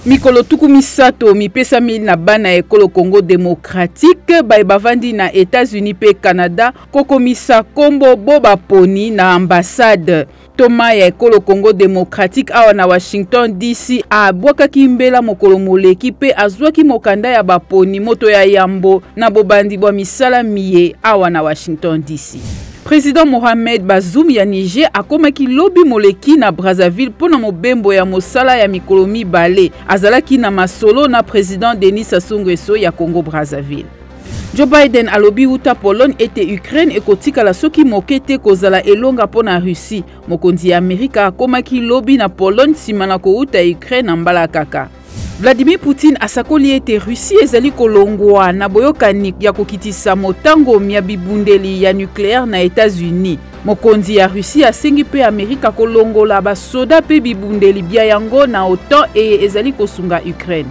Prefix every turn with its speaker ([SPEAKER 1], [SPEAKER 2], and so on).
[SPEAKER 1] Mikolo 30 mipesami na bana ya ekolo Congo democratique baye bavandi na Etats-Unis mpe Canada kokomisa kombo bo baponi na ambassade. Ntoma ya ekolo Congo democratique awa na Washington DC abwakaki mbela mokolo moleki mpe azwaki mokanda ya baponi moto ya yambo na bobandi bwa misala miye awa na Washington DC. President Mohamed Bazoum ya Niger akomaki lobi moleki na Brazzaville mpo na mobembo ya mosala ya mikolo mibale. Azalaki na masolo na President Denis Sassou Nguesso ya Congo Brazzaville. Joe Biden alobi wuta Pologne ete Ukraine ekotikala soki moke te kozala elonga mpo na Russie. Mokonzi ya Amerika akomaki lobi na Pologne nsima na kowuta Ukraine na mbalakaka. Vladimir Poutine asakoli ete Russie ezali kolongwa na boyokani ya kokitisa motango mya bibundeli ya nucleaire na Etats-Unis. Mokonzi ya Russie asengi mpe Amerika kolongola basoda mpe bibundeli bya yango na OTAN eye ezali kosunga Ukraine.